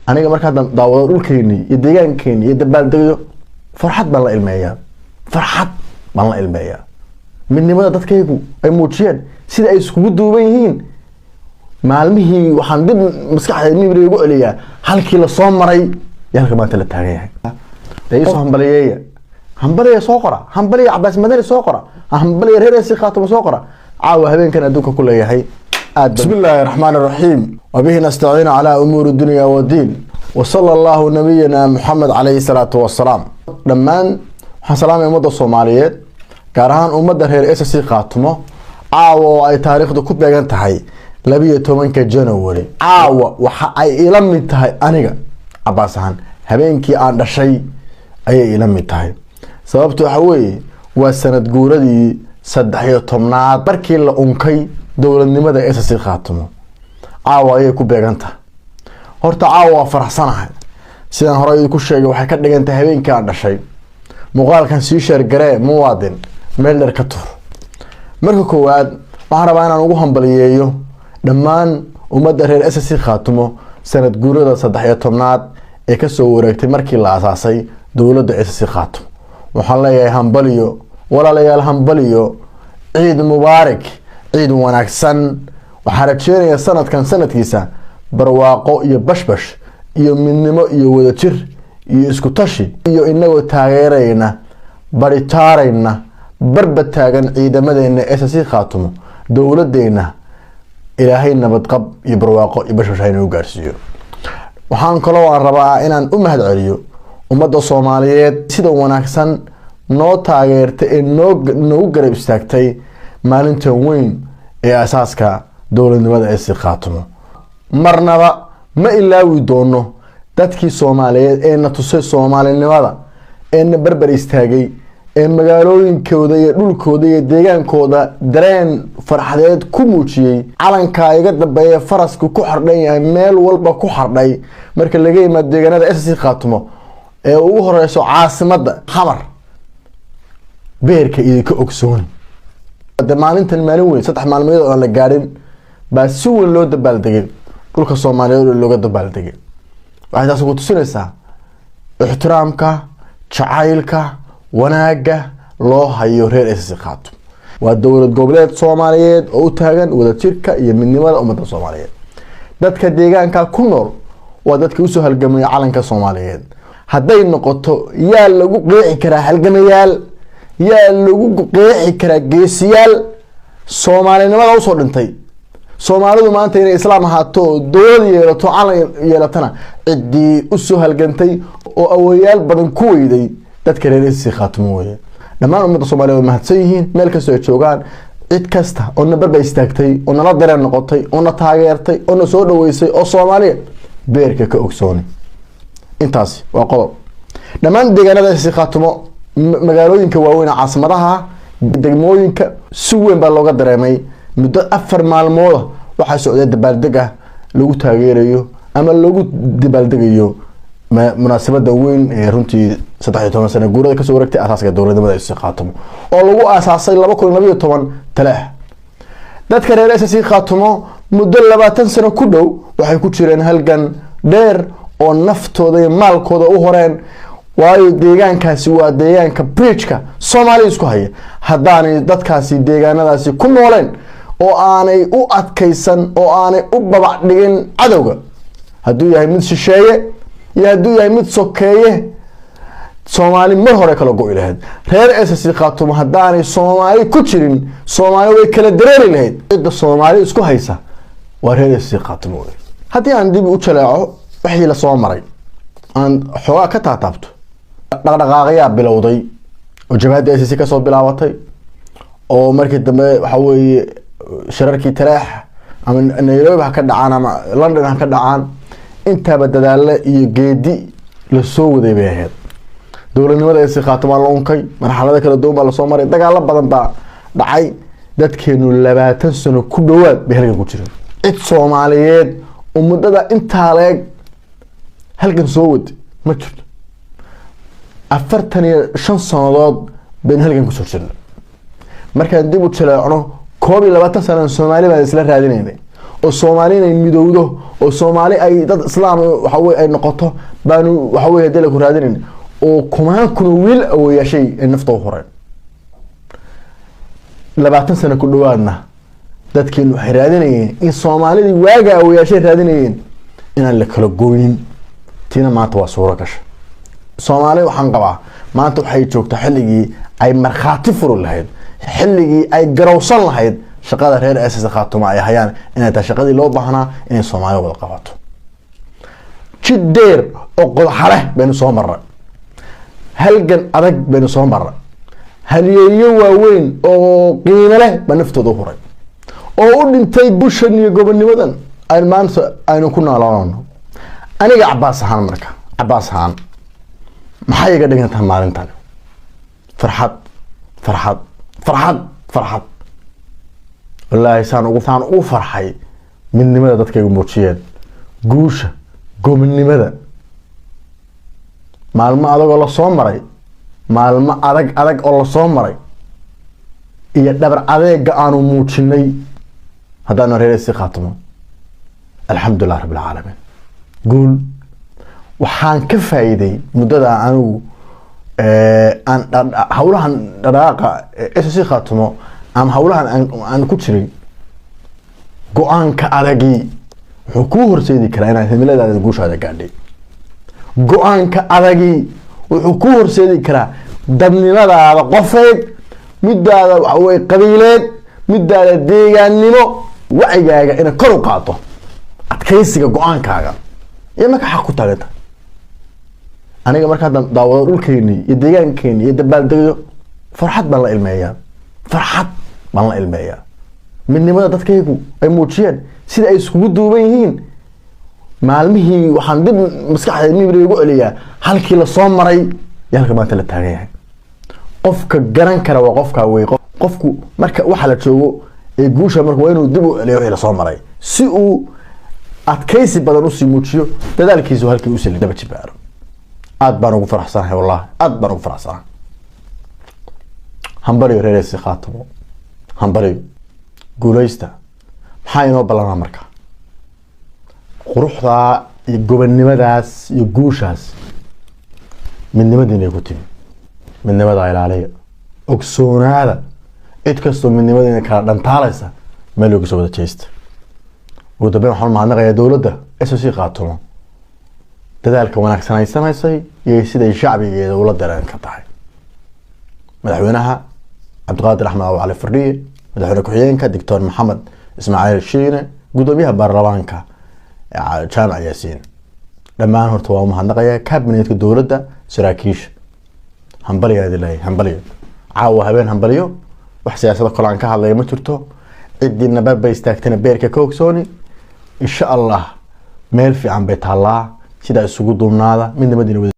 Aniga markaa daawado dhulkeeni iyo deegaankeeni iyo dabaaldegyo, farxad baan la ilmeeyaa, farxad baan la ilmeeyaa. Midnimada dadkaygu ay muujiyeen, sida ay iskugu duuban yihiin, maalmihii waxaan dib maskaxda mimri ugu celiyaa halkii lasoo maray iyo halka maanta la taagan yahay. Dee iisoo hambaliyeeya, hambaliya soo qora, hambaliya Cabaas Madani soo qora, hambaliya reer SSC Khaatumo soo qora. Caawa habeenkan adduunka ku leeyahay aad. بسم الله الرحمن الرحيم وبه نستعين على أمور الدنيا والدين وصلى الله نبينا محمد عليه الصلاة والسلام. Dhammaan waxaan salaamaya ummadda Soomaaliyeed, gaar ahaan ummadda reer SSC Khaatumo. Caawa oo ay taariikhdu ku beegan tahay 12-ka January, caawa waxa ay ila mid tahay aniga Cabaas ahaan habeenkii aan dhashay ayay ila mid tahay. Sababtu waxa weeye waa sanad guuradii 13aad markii la unkay dowladnimada SSC Khaatumo, caawa ayay ku beegan tahay. Horta caawa waa faraxsanahay. Sidaan hore idinku sheegay, waxay ka dhigan tahay habeenkii aan dhashay. Muuqaalkan sii share garee, muwaadin, meel dheer ka tur. Marka koowaad waxaan rabaa inaan ugu hambaliyeeyo dhammaan ummadda reer SSC Khaatumo sanad guurada 13aad ee kasoo wareegtay markii la asaasay dowladda SSC Khaatumo. Waxaan leeyahay hambaliyo, walaalayaal, hambaliyo, ciid mubaarak, ciid wanaagsan. Waxaan rajeynayaa sanadkan sanadkiisa barwaaqo iyo bashbash iyo midnimo iyo wadajir iyo isku tashi iyo inagoo taageerayna, baritaarayna, barba taagan ciidamadeena SSC Khaatumo, dowladeena, Ilaahay nabadqab iyo barwaaqo iyo bashbash haynagu gaarsiiyo. Waxaan kaloo aan rabaa inaan u mahad celiyo ummadda Soomaaliyeed sida wanaagsan noo taageertay ee noogu garab istaagtay maalintan weyn ee asaaska dowladnimada SSC Khaatumo. Marnaba ma ilaawi doono dadkii Soomaaliyeed ee na tusay soomaalinimada, ee na barbar istaagay, ee magaalooyinkooda iyo dhulkooda iyo deegaankooda dareen farxadeed ku muujiyey. Calankaa iga dambeeya, farasku ku xardhan yahay, meel walba ku xardhay marka laga yimaado deegaanada SSC Khaatumo ee ugu horeyso caasimadda Xamar, beerka idinka ogsooni. De maalintan maalin weyn, 3 maalmood oo aan la gaadhin baa si weyn loo dabaaldegay, dhulka Soomaaliyeed oo looga dabaaldegay. Waxay taasi ku tusinaysaa ixtiraamka, jacaylka, wanaagga loo hayo reer SSC Khaatumo. Waa dowlad goboleed Soomaaliyeed oo u taagan wadajirka iyo midnimada ummadda Soomaaliyeed. Dadka deegaanka ku nool waa dadka usoo halgamaya calanka Soomaaliyeed. Hadday noqoto yaa lagu qeexi karaa halgamayaal, yaa lagu qeexi karaa geesiyaal soomaalinimada usoo dhintay, Soomaalidu maanta inay islaam ahaato oo dowlad yeelato, calan yeelatana, ciddii usoo halgantay oo awoyaal badan ku weyday dadka reer SSC Khaatumo weye. Dhammaan ummadda Soomaliya way mahadsan yihiin meel kastoo ay joogaan. Cid kasta oo na barba istaagtay oo nala dareen noqotay oo na taageertay oo na soo dhaweysay oo Soomaaliya, beerka ka ogsooni. Intaasi waa qodob. Dhammaan deegaanada SSC Khaatumo, magaalooyinka waaweyn, caasimadaha, degmooyinka, si weyn baa looga dareemay. Muddo 4 maalmooda waxaa socday dabaaldeg ah lagu taageerayo ama lagu dabaaldegayo munaasabada weyn ee runtii 13 sano guurada kasoo wareegtay asaaska dowladnimada SSC Khaatumo oo lagu aasaasay 2012 Taleex. Dadka reer SSC Khaatumo muddo 20 sano ku dhow waxay ku jireen halgan dheer oo naftooda iyo maalkooda u horeen, waayo deegaankaasi waa deegaanka bridgeka Soomaaliya isku haya. Haddaanay dadkaasi deegaanadaasi ku nooleen oo aanay u adkaysan oo aanay u babac dhigin cadowga, hadduu yahay mid shisheeye iyo hadduu yahay mid sokeeye, Soomaali mar hore kala go'i lahayd. Reer SSC Khaatumo haddaanay Soomaali ku jirin, Soomaali way kala dareeri lahayd. Cidda Soomaali isku haysa waa reer SSC Khaatumo wey. Haddii aan dib u jaleeco wixii lasoo maray, aan xoogaa ka taataabto, dhaqdhaqaaqayaa bilowday oo jabhadda SSC kasoo bilaabatay, oo markii dambe waxa weeye shirarkii Taleex ama Nairobi ha ka dhacaan ama London ha ka dhacaan, intaaba dadaale iyo geedi lasoo waday bay ahayd. Dowladnimada SSC Khaatumaa la unkay, marxalado kala duwan baa lasoo maray, dagaalo badan baa dhacay. Dadkeenu 20 sano ku dhawaad bay halgan ku jireen. Cid Soomaaliyeed oo muddada intaa leeg halgan soo wad ma jirto. 45 sanadood baynu halgan kusoo jirnay. Markaan dib u jaleecno, 21 sanan Soomaali baan isla raadinaynay. Oo Soomaali inay midowdo oo Soomaali ay dad islaam waxa weye ay noqoto baanu waxa weye hadii laku raadinayn, oo kumaan kun oo wiil awoyaashay ay nafta u horeen. 20 sano ku dhawaadna dadkeenu waxay raadinayeen in Soomaalidii waaga awoyaashay raadinayeen inaan la kala goynin. Tiina maanta waa suuro gasha. Soomaali waxaan qabaa maanta waxay joogtaa xilligii ay markhaati furi lahayd, xilligii ay garowsan lahayd shaqada reer SSC Khaatuma ay hayaan inay tahay shaqadii loo baahnaa inay Soomaaliya wada qabato. Jid dheer oo qodxaleh baynu soo marray, halgan adag baynu soo marray, halyeeyo waaweyn oo qiimo leh baa naftooda u huray oo u dhintay bushan iyo gobonnimadan aynu maanta aynu ku noolaanno. Aniga Cabaas ahaan, marka Cabaas ahaan, maxay iga dhigan tahay maalintan? Farxad, farxad, farxad, farxad. Wallaahi saan ugu farxay midnimada dadkaygu muujiyeen, guusha gobonnimada. Maalmo adagoo lasoo maray, maalmo adag adag oo lasoo maray iyo dhabar adeega aanu muujinay haddaanu reer si Khaatimo, alxamdulilah rabbil caalamiin, guul. Waxaan ka faa'iiday muddada anigu aan hawlahan dhaqaaqa SSC Khaatimo ama hawlahan aan ku jiray, go-aanka adagii wuxuu kuu horseedi karaa inaad himiladaada, guushaada gaadhay. Go-aanka adagii wuxuu kuu horseedi karaa dadnimadaada qofeed, midaada waxaweye qabiileed, midaada deegaannimo, wacigaaga inaad kor u qaado, adkaysiga go-aankaaga iyo marka xaq ku taaganta. Aniga markaa daawado dhulkeeni iyo deegaankeeni iyo dabaaldegyo, farxad baan la ilmeeyaa, farxad baan la ilmeeyaa. Midnimada dadkaygu ay muujiyeen, sida ay iskugu duuban yihiin, maalmihii waxaan dib maskaxda mibri ugu celiyaa halkii lasoo maray iyo halka maanta la taagan yahay. Qofka garan kara waa qofka wey. Qofku marka waxa la joogo ee guusha, marka waa inuu dib u celiyo wixii lasoo maray si uu adkaysi badan usii muujiyo, dadaalkiisu halkii usii daba jibaaro. Aad baan ugu faraxsanahay, wallahi aad baan ugu faraxsanahay. Hambaliyo reer SSC Khaatimo, hambaliyo, guuleysta. Maxaa inoo ballanaa marka? Quruxdaa iyo gobonnimadaas iyo guushaas midnimadiinay ku timi. Midnimadaa ilaaliya, ogsoonaada. Cid kastoo midnimadiina kala dhantaalaysa meel looga soo wada jeesta. Ugu dambeyn waxaan mahadnaqayaa dowladda SSC Khaatumo dadaalka wanaagsan ay samaysay iyo siday shacbigeeda ula dareenka tahay. Madaxweynaha Cabdiqaadir Axmed Abu Cali Firdhiye, madaxweyne ku-xigeenka Doctor Maxamed Ismaaciil Shiine, guddoomiyaha baarlamaanka Jaamac Yaasiin, dhammaan horta waa umahadnaqayaa cabinetka dowladda, saraakiisha. Hambaliyaa idin leeyahay, hambaliyo. Caawa habeen hambaliyo. Wax siyaasada kale aan ka hadlaya ma jirto. Ciddii nabad bay istaagtana beerka ka ogsooni. Insha Allah meel fiican bay taallaa. Sidaa isugu duubnaada, midnimadiina wada.